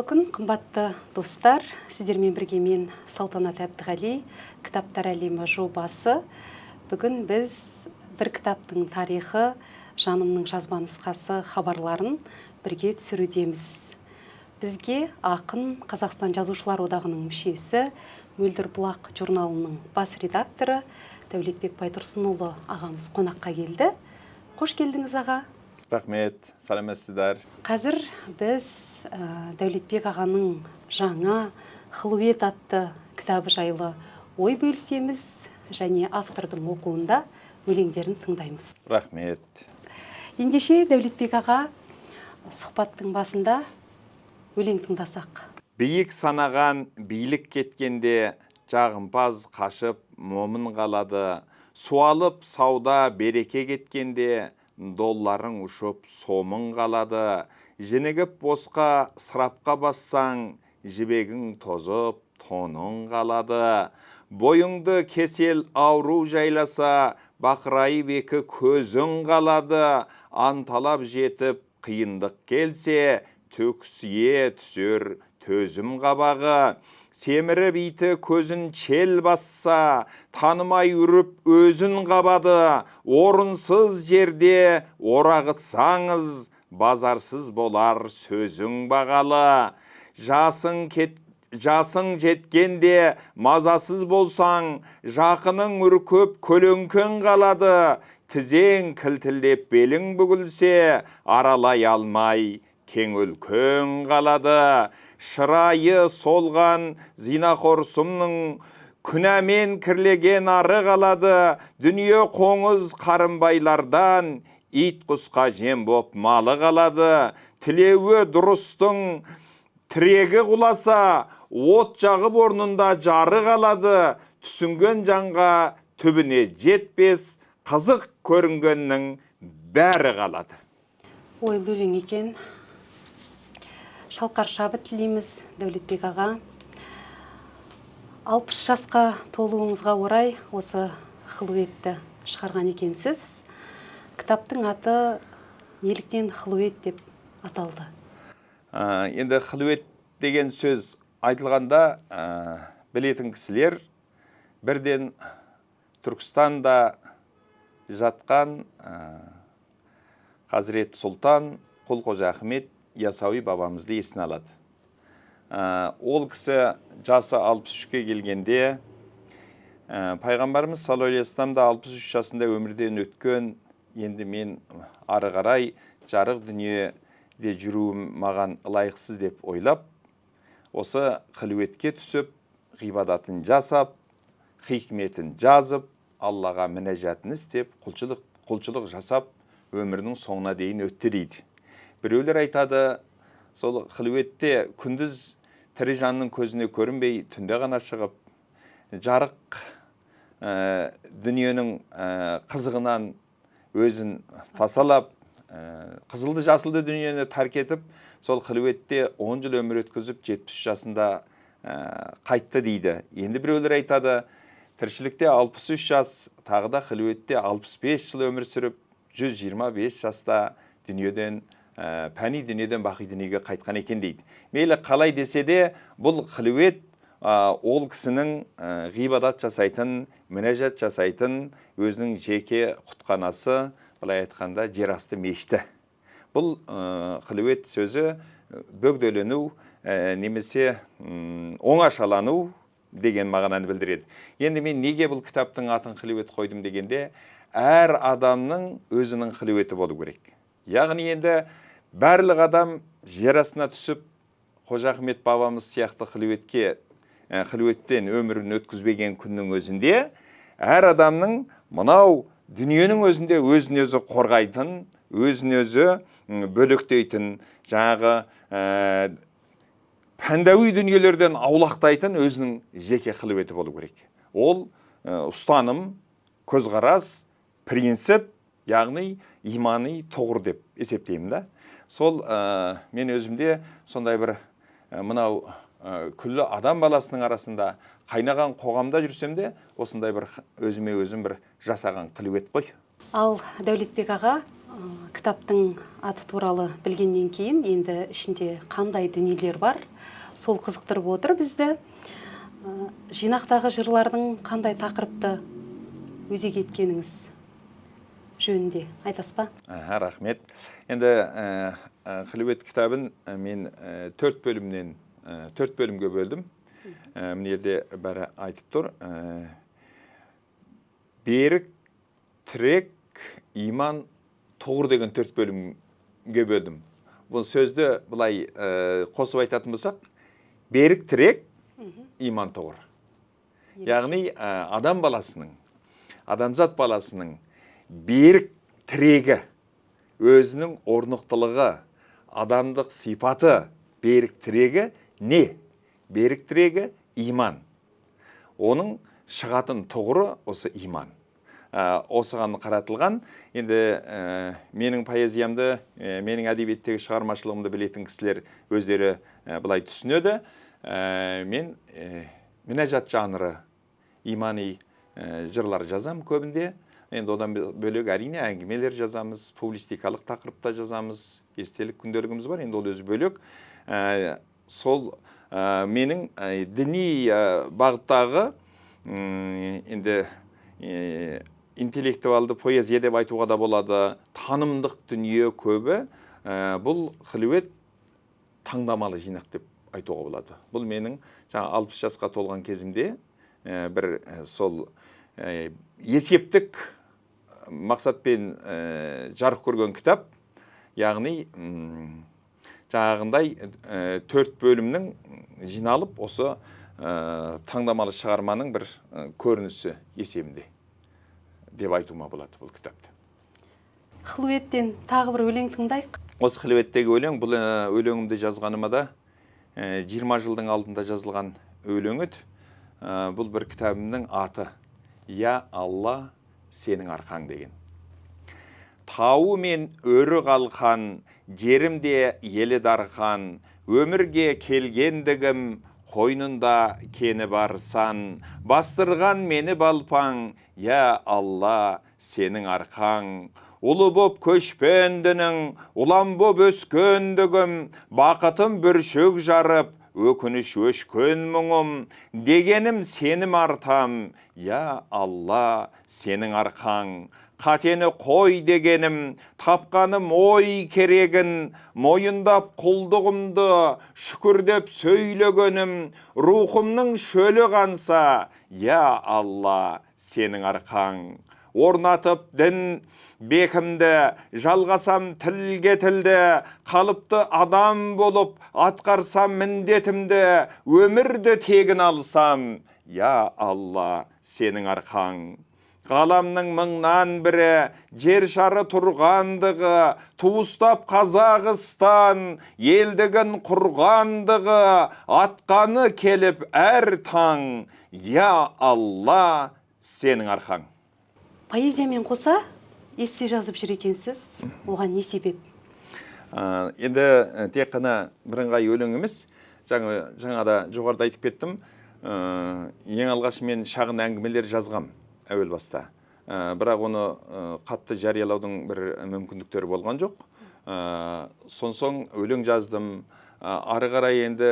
Қайырлы күн, қымбатты достар! Сіздермен бірге мен, Салтанат Әбдіғали, «Кітаптар әлемі» жобасы. Бүгін біз бір кітаптың тарихы, жанымның жазба нұсқасы хабарларын бірге түсірудеміз. Бізге ақын, Қазақстан Жазушылар одағының мүшесі, «Мөлдір бұлақ» журналының бас редакторы Дәулетбек Байтұрсынұлы ағамыз қонаққа келді. Қош келдіңіз, аға! Рахмет, сәлеметсіздер. Қазір біз Дәулетбек ағаның жаңа «Хылует» атты кітабы жайлы ой бөлісеміз және автордың оқуында өлеңдерін тыңдаймыз. Рахмет. Ендеше, Дәулетбек аға, сұхбаттың басында өлең тыңдасақ. Биік санаған билік кеткенде, жағымпаз қашып, момын қалады. Суалып сауда, береке кеткенде, долларың ұшып, сомың қалады. Жінігіп босқа ысырапқа бассаң, жібегің тозып, тоның қалады. Бойыңды кесел ауру жайласа, бақырайып екі көзің қалады. Анталап жетіп қиындық келсе, түксие түсер төзім қабағы. Семіріп иті көзін шел басса, танымай үріп өзін қабады. Орынсыз жерде орағытсаңыз, базарсыз болар сөзің бағалы. Жасың жеткенде мазасыз болсаң, жақының үркіп, көлеңкең қалады. Тізең кілтілдеп, белің бүгілсе, аралай алмай кең өлкең қалады. Шырайы солған зинақор сұмның күнәмен кірлеген ары қалады. Дүние қоңыз қарынбайлардан ит құсқа жем боп малы қалады. Тілеуі дұрыстың тірегі құласа, от жағып орнында жары қалады. Түсінген жанға түбіне жетпес қызық көрінгеннің бәрі қалады. Ойлы өлең екен. Шалқар шабыт тілейміз, Дәулетбек аға. 60 жасқа толуыңызға орай осы «Хылуетті» шығарған екенсіз. Кітаптың аты неліктен «Хылует» деп аталды? Енді хылует деген сөз айтылғанда, білетін кісілер бірден Түркістанда жатқан Хазірет Сұлтан Құл Қожа Ахмет Ясауи бабамызды есіне алады. Ол кісі жасы 63-ке келгенде, пайғамбарымыз саллаллаху алейхи вассалам да 63 жасында өмірден өткен, енді мен ары қарай жарық дүниеде жүруім маған лайықсыз деп ойлап, осы хилуетке түсіп, ғибадатын жасап, хикметін жазып, Аллаға мінәжатын істеп, құлшылық жасап, өмірінің соңына дейін өтті дейді. Біреулер айтады, сол хилуетте күндіз тірі жанның көзіне көрінбей, түнде ғана шығып, жарық дүниенің қызығынан өзін тасалап, қызылды жасылды дүниені тәрк етіп, сол хилуетте 10 жыл өмір өткізіп, 70 жасында қайтты дейді. Енді біреулер айтады, тіршілікте 63 жас, тағы да хилуетте 65 жыл өмір сүріп, 125 жаста дүниеден, пәни дүниеден бақи дүниеге қайтқан екен дейді. Мейлі қалай десе де, бұл хилует ол кісінің ғибадат жасайтын, мінәжат жасайтын өзінің жеке құтқанасы, былай айтқанда, жер асты мешіті. Бұл хилует сөзі бөгделену немесе оңашалану деген мағынаны білдіреді. Енді мен неге бұл кітаптың атын «Хилует» қойдым дегенде, әр адамның өзінің хилуеті болу керек. Яғни енді барлық адам жер астына түсіп, Қожа Ахмет бабамыз сияқты хилуеттен өмірін өткізбеген күннің өзінде, әр адамның мынау дүниенің өзінде өзін өзі қорғайтын, өзін өзі бөлектейтін, жаңағы пәндәуи дүниелерден аулақтайтын өзінің жеке хилуеті болу керек. Ол ұстаным, көзқарас, принцип, яғни имани тұғыр деп есептеймін да. Сол мен өзімде сондай бір мынау күллі адам баласының арасында қайнаған қоғамда жүрсем де, осындай бір өзіме өзім бір жасаған хилует қой. Ал, Дәулетбек аға, Кітаптың аты туралы білгеннен кейін енді ішінде қандай дүниелер бар, сол қызықтырып отыр бізді. Жинақтағы жырлардың қандай тақырыпты өзек еткеніңіз жөнінде айтасыз ба? Аха, рахмет. Енді Қилует кітабын мен төрт бөлімнен, төрт бөлімге бөлдім. Мына жерде бәрі айтып тұр. Берік тірек, иман, тұғыр деген төрт бөлімге бөлдім. Бұл сөзді былай қосып айтатын болсақ, берік тірек, иман, тұғыр. Яғни адам баласының, адамзат баласының берік тірегі, өзінің орнықтылығы, адамдық сипаты, берік тірегі не? Берік тірегі иман. Оның шығатын тұғыры осы иман. Осыған қаратылған. Енді менің поэзиямды, менің әдебиеттегі шығармашылығымды білетін кісілер өздері былай түсінеді. Мен мінәжат жанры, имани жырлар жазам көбінде. Енді одан бөлек, әрине, әңгімелер жазамыз, публистикалық тақырыпта жазамыз, естелік, күнделігіміз бар, енді ол өзі бөлек. Сол менің діни бағыттағы енді интеллектуалды поэзия деп айтуға да болады, танымдық дүние көбі. Бұл Қилует таңдамалы жинақ деп айтуға болады. Бұл менің жаңа 60 жасқа толған кезімде бір сол есептік мақсатпен жарық көрген кітап. Яғни жаңағындай төрт бөлімнің жиналып, осы таңдамалы шығарманың бір көрінісі есебінде деп айтуыма болады бұл кітапты. Қилуеттен тағы бір өлең тыңдайық. Осы Қилуеттегі өлең, бұл өлеңімді жазғаныма да 20 жылдың алдында жазылған өлең еді. Бұл бір кітабымның аты «Я Алла, сенің арқаң» деген. Тауы мен өрі қалқан, жерімде елі дарқан, өмірге келгендігім, қойнында кені бар сан, бастырған мені балпаң, я Алла, сенің арқаң. Ұлы боп көшпендінің, ұлан боп өскендігім, бақытым бүршік жарып, өкініш өшкен мұңым, дегенім сенім артам, я Алла, сенің арқаң. Қатені қой дегенім, тапқаным ой керегін, мойындап құлдығымды, шүкірдеп сөйлегенім, рухымның шөлі қанса, я Алла, сенің арқаң. Орнатып дін бекімді, жалғасам тілге тілді, қалыпты адам болып, атқарсам міндетімді, өмірді тегін алсам, я Алла, сенің арқаң. Ғаламның мыңнан бірі, жер шары тұрғандығы, туыстап Қазақстан, елдігін құрғандығы, атқаны келіп әр таң, я Алла, сенің арқаң. Поэзиямен қоса эссе жазып жүр екенсіз. Оған не себеп? Енді тек қана бірыңғай өлең емес, жаңа да жоғарыда айтып кеттім. Ең алғаш мен шағын әңгімелер жазғам әуел баста. Бірақ оны қатты жариялаудың бір мүмкіндіктері болған жоқ. Сонсоң өлең жаздым. Ары қарай енді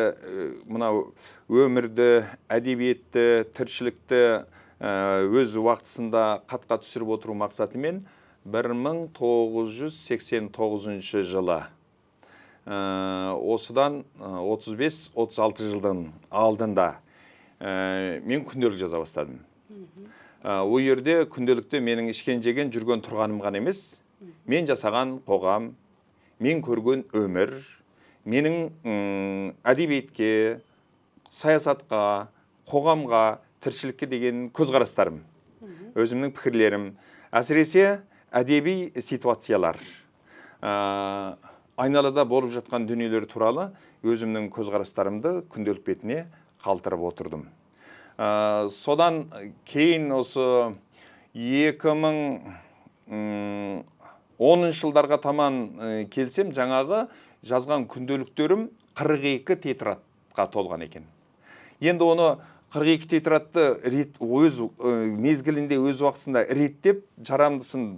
мынау өмірді, әдебиетті, тіршілікті өз уақытысында хатқа түсіріп отыру мақсатымен 1989 жылы, осыдан 35-36 жылдың алдында мен күнделік жаза бастадым. Ол жерде күнделікте менің ішкен, жеген, жүрген, тұрғаным ғана емес, мен жасаған қоғам, мен көрген өмір, менің әдебиетке, саясатқа, қоғамға, тіршілікке деген көзқарастарым, өзімнің пікірлерім, әсіресе әдеби ситуациялар, айналада болып жатқан дүниелер туралы өзімнің көзқарастарымды күнделік бетіне қалдырып отырдым. Содан кейін осы 2010 жылдарға таман келсем, жаңағы жазған күнделіктерім 42 тетрадқа толған екен. Енді оны 42 тетрадты рет, өз мезгілінде, өз уақытысында реттеп, жарамдысын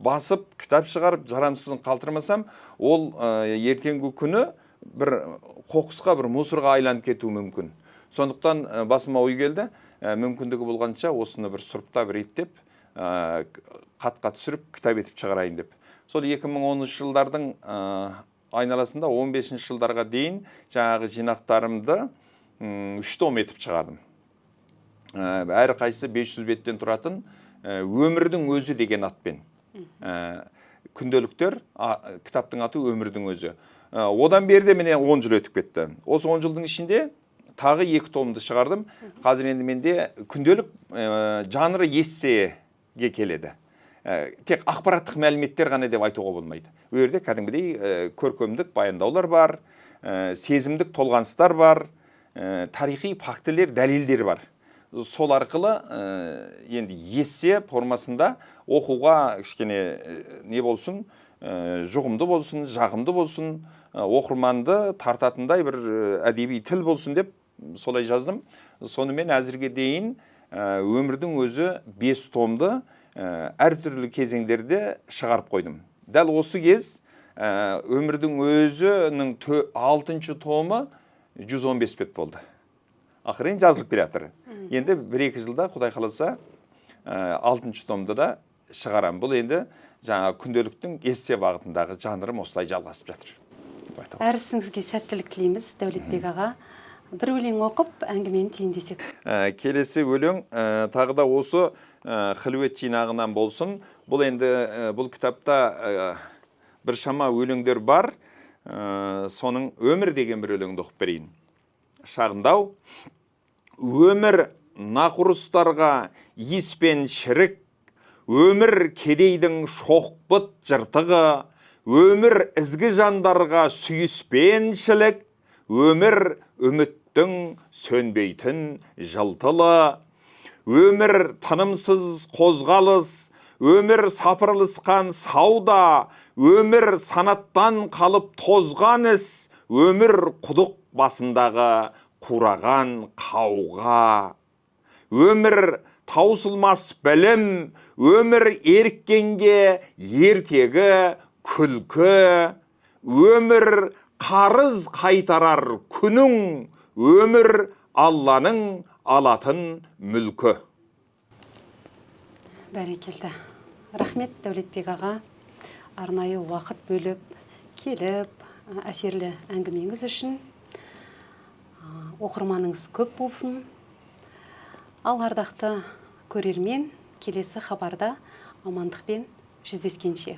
басып, кітап шығарып, жарамсызын қалдырмасам, ол ертеңгі күні бір қоқысқа, бір мусорға айланып кетуі мүмкін. Сондықтан басыма ой келді, мүмкіндігі болғанша осыны бір сұрыптап, реттеп, қатқа түсіріп, кітап етіп шығарайын деп. Сол 2010 жылдардың айналасында 15 жылдарға дейін жаңағы жинақтарымды 3 том етіп шығардым. Әрқайсысы 500 беттен тұратын «Өмірдің өзі» деген атпен. Күнделіктер, кітаптың аты «Өмірдің өзі». Одан бері де міне 10 жыл өтіп кетті. Осы 10 жылдың ішінде тағы 2 томды шығардым. Қазір енді менде күнделік жанры эссеге келеді. Тек ақпараттық мәліметтер ғана деп айтуға болмайды. Ол жерде кәдімгідей көркемдік баяндаулар бар, сезімдік толғаныстар бар, тарихи фактілер, дәлелдер бар. Сол арқылы енді эссе формасында оқуға кішкене не болсын, жұғымды болсын, жағымды болсын, оқырманды тартатындай бір әдеби тіл болсын деп солай жаздым. Сонымен әзірге дейін «Өмірдің өзі» 5 томды әртүрлі кезеңдерде шығарып қойдым. Дәл осы кез «Өмірдің өзінің» 6 томы 115 бет болды. Ақырын жазылып келе жатыр. Енді 1-2 жылда, Құдай қаласа, 6 томды да шығарам. Бұл енді жаңа күнделіктің эссе бағытындағы жанрым осылай жалғасып жатыр. Әр ісіңізге сәттілік тілейміз, Дәулетбек аға. Бір өлең оқып, әңгімені түйіндесек. Келесі өлең тағы да осы «Хілует» жинағынан болсын. Бұл енді бұл кітапта біршама өлеңдер бар. Соның «Өмір» деген бір өлеңді оқып берейін. Шағындау. Өмір нақұрыстарға иіс пен шірік, өмір кедейдің шоқпыт жыртығы, өмір ізгі жандарға сүйіспеншілік, өмір үміттің сөнбейтін жылтылы, өмір тынымсыз қозғалыс, өмір сапырылысқан сауда, өмір санаттан қалып тозған іс, өмір құдық басындағы қураған қауға. Өмір таусылмас білім, өмір еріккенге ертегі, күлкі, өмір қарыз қайтарар күнің, өмір Алланың алатын мүлкі. Бәрекелді. Рахмет, Дәулетбек аға. Арнайы уақыт бөліп, келіп, әсерлі әңгімеңіз үшін. Оқырманыңыз көп болсын. Ал ардақты көрермен, келесі хабарда амандықпен жүздескенше.